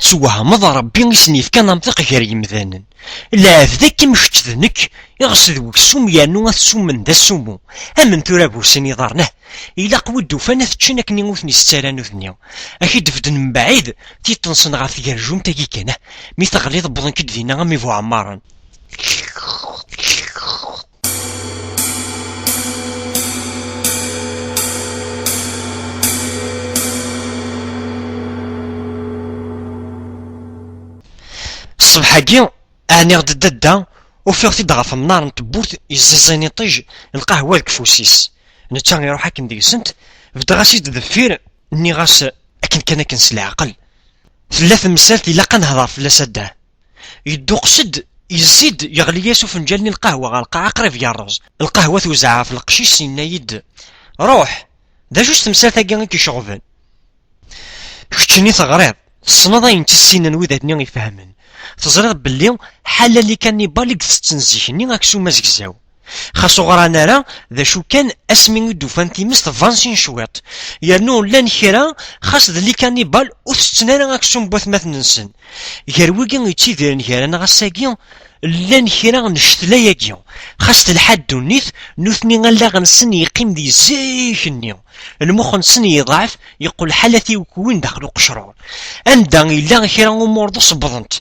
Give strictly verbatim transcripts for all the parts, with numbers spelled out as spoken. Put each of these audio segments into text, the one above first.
Twehmeḍ Ṛebbi i sen-yefkan amḍiq gar yimdanen. Lɛebd akka am kečč d nekk, iɣes d weksum yernu ad t-summen d asumu. Amen tura bu sin iḍarren, ah, ilaq wi d-ufan ad t-ččen akken ur ten-isett ara nutni. Ad k-id-bedden mebɛid, tiṭ-nsen ɣef tgerjumt-agi kan, ah, mi teɣliḍ wwḍen-k-id dinna am ibuɛemmaren. Ṣṣbeḥ-agi, ɛniɣ-d dadda, ufiɣ-t-id ɣef umnar n tewwurt, yezziẓin iṭij, lqahwa deg ufus-is. Netta iruḥ akken deg-sent, beddeɣ-as-id deffir, nniɣ-as akken kan akken s leɛqel. Tella temsalt ilaq ad nehder fell-as a dda. Yedduqes-d, yezzi-d, yeɣli-yas ufenǧal-nni n lqahwa ɣer lqaɛa qrib yerreẓ. Lqahwa tewzeɛ ɣef lqecc-is, yenna-yi-d: "Ruḥ, d acu-tt temsalt-agi i k-iceɣben?" Keččini teɣriḍ, tessneḍ ayen ttissinen widak-nni ifehmen. Teẓriḍ belli ḥala les cannibales i itetten zik-nni aksum azegzaw. Xas ur ɣran ara, d acu kan, asmi i d-ufan times tvansin cwiṭ. Yernu llan kra, xas d les cannibales, ur tetten ara aksum n watmaten-nsen. Gar wigi yettidiren gar-aneɣ ass-agi, llan kra n ccetla-agi. Xas telḥa ddunit, nutni allaɣ-nsen yeqqim di zik-nni. Lmux-nsen yeḍɛef, yeqqel ḥala tiwekkwin daxel uqecrur. Anda yella kra umuṛ d uṣebbḍent.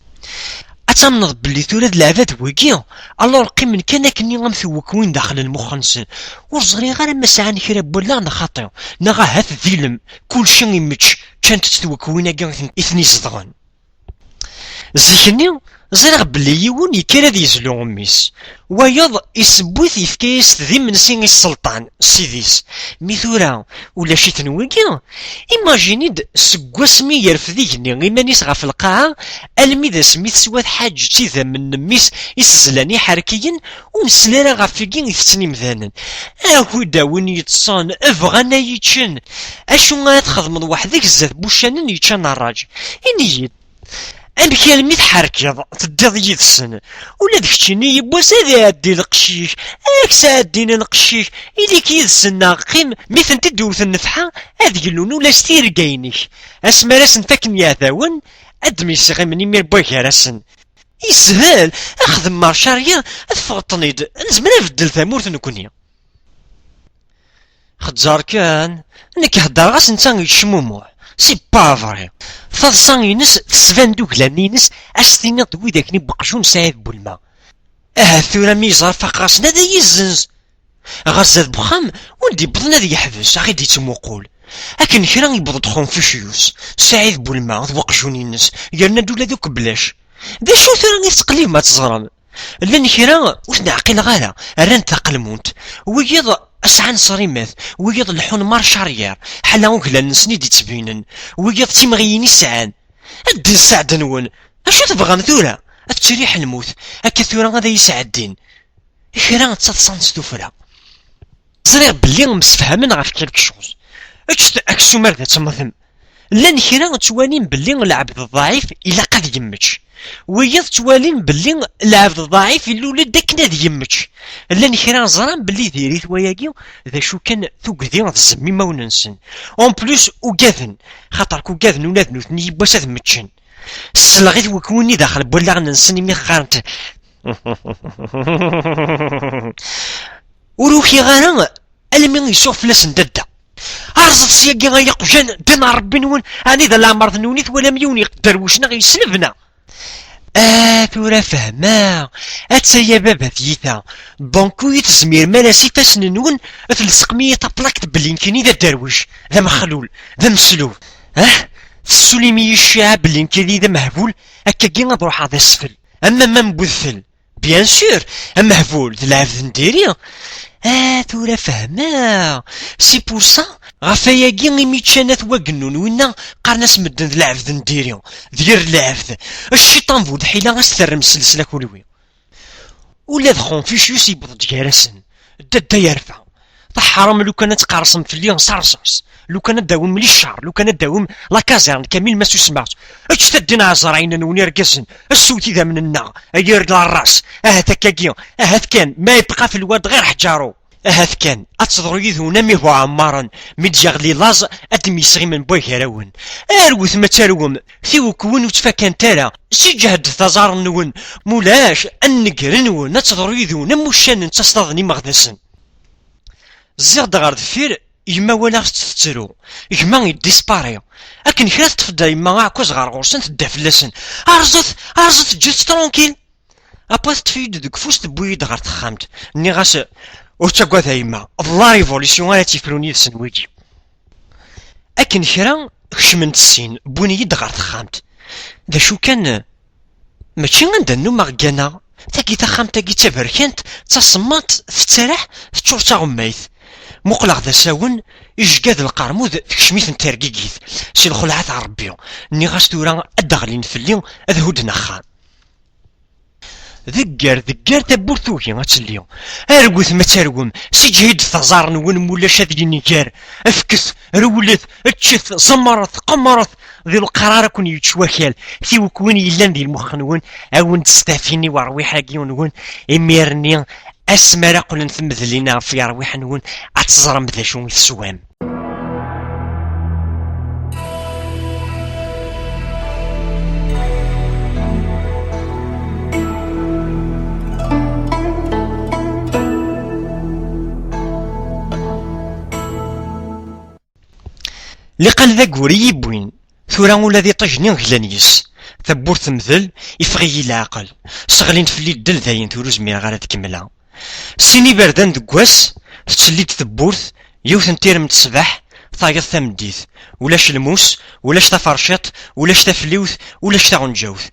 Ad tamneḍ belli tura d leɛbad wigi, alors qqimen kan akkenni am tiwekkwin daxel lmux-nsen. Ur ẓriɣ ara ma sɛan kra n wallaɣ neɣ xaṭi, neɣ ahat d ilem, kulci imečč, ččant-tt twekkwin-agi i ten-, i ten-izedɣen. Zik-nni, ẓriɣ belli yiwen yekker ad yezlu mmi-s, wayeḍ iseww-it, yefka-yas-t d imensi i sselṭan, ssid-is. Mi tura ulac-iten wigi, imagine-d seg wasmi yerfed igenni iman-is ɣef lqaɛa, almi d asmi teswa tḥaǧet idammen n mmi-s i s-zlan iḥerkiyen, ur nesli ara ɣef wigi itetten imdanen. Awi-d a win yeṭṭsen, bɣan ad yi-ččen. Acu ara txedmeḍ weḥd-k zdat n wuccanen yeččan rraǧ? Ini-yi-d. Amek armi tḥerkeḍ, teddiḍ yid-sen? Ula d keččini yiwwas ad iɛeddi lqecc-ik, ad k-sɛeddin lqecc-ik, ili-k yid-sen neɣ qqim, mi tent-id-tewwet nnefḥa, ad glun ula s tirga-inek. Asmi ara sen-fakken yiɛdawen, ad d-myesɣimen imir n wagar-asen. Yeshel, xdem marcariya, teffɣeḍ-ten-id, nezmer ad beddel tamurt nekni. Xezzeṛ kan, nekk heddreɣ-as, netta yettcmumuḥ. C'est pas vrai. Taḍsa-ines tesban-d uglan-ines, ad s-tiniḍ d widak-nni n weqjun Saɛid Bulma. Ahat tura mi yeẓra faqeɣ-asen ad iyi-izzenz. Ɣer zdat n wexxam, win d-yewwḍen ad yeḥbes, ad ɣ-id-yettmuqul. Akken kra yewweḍ-d Confucius, Saɛid Bulma d weqjun-ines, yerna-d ula d ukeblac. D acu tura i tettqellibem ad teẓrem? Llan kra ur ten-ɛqileɣ ara, rran-d taqelmunt. Wiyiḍ sɛan ṣṣrimat, wiyiḍ leḥḥun marcariyer, ḥala uglan-nsen i d-ittbinen, wiyiḍ d timɣiyin i sɛan. Ddin sseɛd-nwen, acu tebɣam tura? Ad tettriḥ lmut, akka tura ad iyi-sɛeddin. Kra d taḍsa s tuffra. Ẓriɣ belli msefhamen ɣef quelque chose. Eččet aksum ar d ad temmtem. Llan kra ttwalin belli lɛebd ḍɛif ilaq ad yemmečč. Wiyiḍ ttwalin belli lɛebd ḍɛif ilul-d akken ad yemmečč. Llan kra ẓran belli diri-t wayagi d acu kan tugdi d zzem imawen-nsen. En plus ugaden, xaṭer ugaden ula d nutni yiwwas ad mmeččen. Ssleɣ i twekwin-nni daxel n wallaɣen-nsen imi qqarent. Ur ukiɣ ara almi isuɣ fell-asen dadda. Rẓet syagi ay iqjan, ddin ɣer Ṛebbi-nwen, ɛni d leɛmer-nwen i twalam yiwen iqderwec neɣ yesleb neɣ? Ah, tura fehmeɣ. Attaya baba tiyita. Donc ur yi-tezmirem ara s ifassen-nwen ad tlesqem-iyi taplakt belli nekkini d aderwic, d amexlul, d ameslub. Ah, tessulim-iyi cciɛa belli nekkini d amehbul, akkagi ad ruḥeɣ d asfel. Am mamma n wedfel. Bien sûr, amehbul d lɛebd n diri. Ah, tura fehmeɣ. C'est pour ça, ɣef ayagi imi ččan at wagennun winna, qqaren-as medden d lɛebd n diri, d yir lɛebd. Cciṭan bu lḥila a s-terrem s leslak ulwi. Ula d Confucius yewweḍ-d gar-asen. Dadda yerfa. Teḥṛam lukan ad tqerṣem fell-i s rrṣaṣ, lukan ad d-tawim les chars, lukan ad d-tawim la caserne, Kamil Massusmeɣ. Eččet ad d-inin ɛezṛayen-nwen irgazen, sewwet idammen-nneɣ, ay irla ṛṛas, ahat akkagi, ahat kan, ma yebqa fi lwad ɣir ḥǧaṛu. Ahat kan ad teḍru yid-wen am ibuɛemmaren mi d-yeɣli laẓ ad d-myesɣimen n wagarawen. Arwet ma terwem, tiwekwen ur ttfakant ara. Siǧehdet aẓar-nwen, mulac, ad nnger-nwen ad teḍru yid-wen am wuccanen ttaṣṭaden imeɣdasen. Zziɣ-d ɣer deffir, yemma walaɣ-tt tettru. Gma yeddispari. Akken kra teṭṭef-d yemma aɛekkaz ɣer ɣur-sen, tedda fell-asen. Rẓet, rẓet, ǧǧet-tt tranquille. Après teṭṭef-iyi-d deg ufus, tewwi-yi-d ɣer texxamt. Nniɣ-as, ur ttagad a yemma, d la révolution ara tt-ifrun yid-sen wigi. Akken kra, kecmen-d sin, wwin-iyi-d ɣer texxamt. D acu kan, mačči anda nnumeɣ gganeɣ. Tagi taxxamt-agi d taberkant, d tasemmaḍt, tettraḥ, teččur d taɣemmayt. Muqleɣ d asawen, ijegga d lqermud, tekcem-iten tergigit. Si lxelɛat n Rebbi, nniɣ-as tura ad d-ɣlin fell-i, ad hudden axxam. Degger, degger, tawwurt tugi ad telli. Arwet ma terwem, siǧhid taẓar-nwen, mulac ad yenger. Fket, rewlet, ččet, ẓemmret, qemmret, di lqrar ad ken-yečč wakal. Tiwekwen yellan di lmux-nwen, a wen-d-stafin i werwiḥ-agi-nwen. Imir-nni, asmi ara qqlen tmedlin ɣef yerwiḥ-nwen, ad teẓrem d acu i teswam. Liqal d agur i yi-wwin, tura ula d iṭij-nni glan yes. Tawwurt temdel, iffeɣ-iyi leɛqel. Sseɣlin fell-i ddel dayen, tura ur zmireɣ ara ad kemmleɣ. Sin iberdan deg wass, tettselli-d tewwurt, yiwet n tirmt ṣṣbeḥ, tayeḍ tameddit. Ulac lmus, ulac taferciṭ, ulac tafliwt, ulac taɣenǧawt.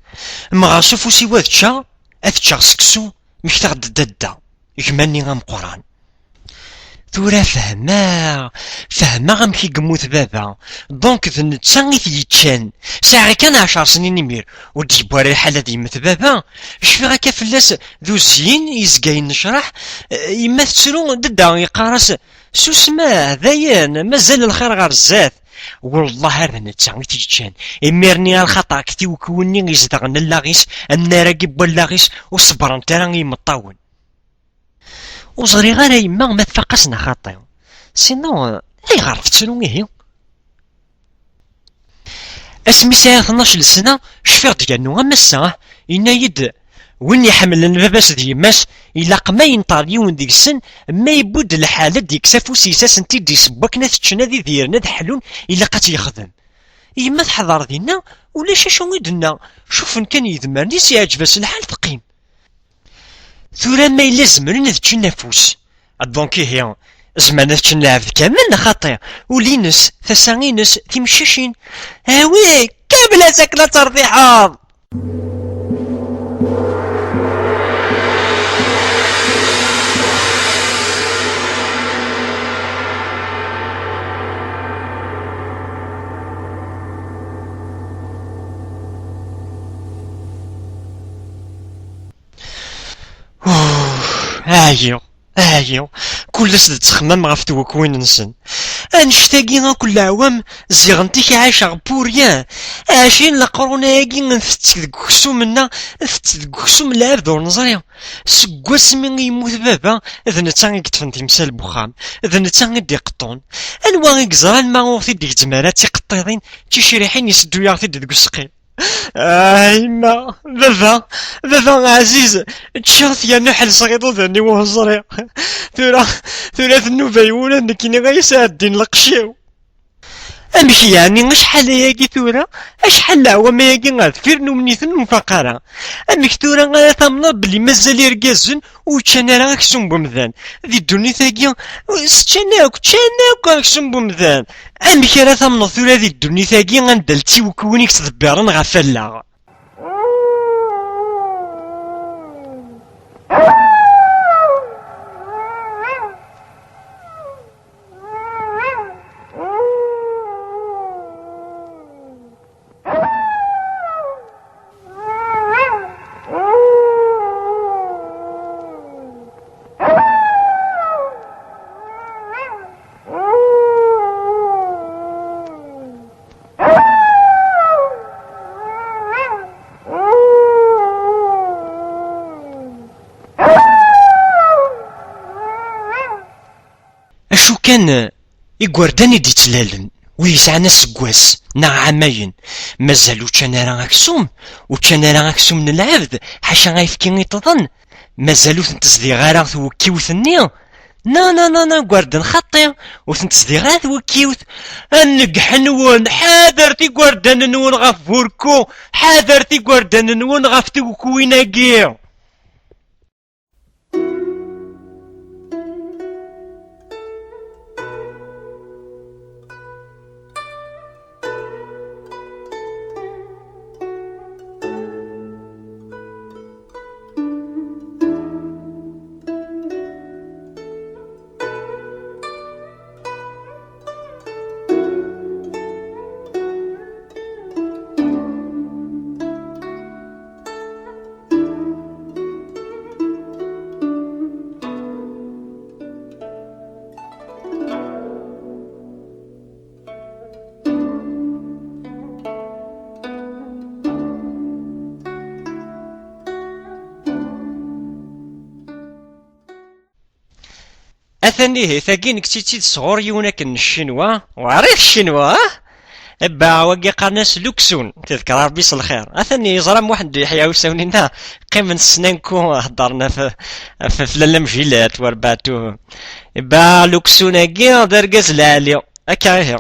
Mɣer s ufus-iw ad ččeɣ, ad ččeɣ seksu, mmektaɣ-d dadda, gma-nni ameqqran. Tura fehmeɣ, fehmeɣ amek i yemmut baba. Donc d netta i t-yeččan. Sɛiɣ kan ɛecṛ snin imir, ur d-yewwi ara lḥal ad yemmet baba. Cfiɣ akka fell-as d uzyin, yezga yennecraḥ. Yemma tettru, dadda yeqqar-as, susem ah, dayen, mazal lxir ɣer zdat. Wellah ar d netta i t-yeččan. Imir-nni ar xaṭer deg tiwekwi-nni izedɣen allaɣ-is, annar-agi n wallaɣ-is ur ṣebbrent ara i yimeṭṭawen. Ur ẓriɣ ara yemma ma tfaq-as neɣ xaṭi. Sinon, ayɣer tettru ihi? Asmi sɛiɣ tnac n sna, cfiɣ-d yernu am ass-a, yenna-yi-d, win iḥemmlen baba-s d yemma-s, ilaq ma yenṭer yiwen deg-sen, ma yewwi-d lḥal ad d-yekkes afus-is, ad sen-t-id-iseww akken ad t-ččen, ad idiren, ad ḥlun, ilaq ad tt-yexdem. Yemma teḥḍer dinna, ulac acu i d-tenna, cuffen kan yedmaren-is, iɛǧeb-as lḥal, teqqim. Tura ma yella zemren ad ččen afus. Donc ihi, zemren ad ččen lɛebd kamel neɣ xaṭi? Ul-ines, tasa-ines, timeccacin. Awi, kamel-as akken ad tertiḥeḍ! Uh, ɛyiɣ, ɛyiɣ. Kul ass d ttxemmam ɣef twekkwin-nsen. Annect-agi akk n leɛwam ziɣen-t-ik ɛaceɣ pour rien. Ɛecrin leqrun-agi ntett deg uksum-nneɣ, ntett deg uksum n lɛebd ur neẓri. Seg wasmi i yemmut baba, d netta i yeṭṭfen timsal n wexxam, d netta i d-iqeṭṭun. Anwa i yeẓran ma ur t-id-gezzem ara d tiqeṭṭiḍin, d ticriḥin, iseddu-yaɣ-t-id deg useqqi? Ah, yemma, baba, baba ɛziz, ččiɣ-t yernu ḥelseɣ iḍudan-iw ur ẓriɣ. Tura, tura d nnuba-iw ula d nekkini ay yesɛeddin lqecc-iw. Amek yeɛni acḥal ayagi tura? Acḥal leɛwam ayagi ar deffir nnumen-iten ur nfaq ara? Amek tura ara tamneḍ belli mazal irgazen ur ččan ara aksum n wemdan. Di ddunit-agi, s-, ččan akk, ččan akk aksum n wemdan. Amek ara tamneḍ tura di ddunit-agi anda ltiwekkiwin i yettḍebbiren ɣef allaɣ? Llan igerdan i d-ittlalen, wid yesɛan aseggas neɣ ɛamayen, mazal ur ččan ara aksum, ur ččan ara aksum n lɛebd, ḥaca ayefki iṭṭḍen, mazal ur ten-tezdiɣ ara twekkiwt-nni. Na, na, na, na, igerdan xaṭi, ur ten-tezdiɣ ara twekkiwt. A nneggḥ-nwen, ḥadret igerdan-nwen ɣef burku, ḥadret igerdan-nwen ɣef twekkwin-agi. Atan ihi, tagi nekk tt-id sɣur yiwen akken n Ccinwa, weɛrit Ccinwa, ah? Ebba, wagi qqaren-as Luksun, tedker Rebbi s lxir. Atan yeẓra Muḥend Yeḥya Usawen-inna, qqimen ssnanku heddren ɣef, ɣef, ɣef Lalla Mjilat, warbaɛtu. Ebba, Luksun-agi d argaz lɛali. Akka ihi,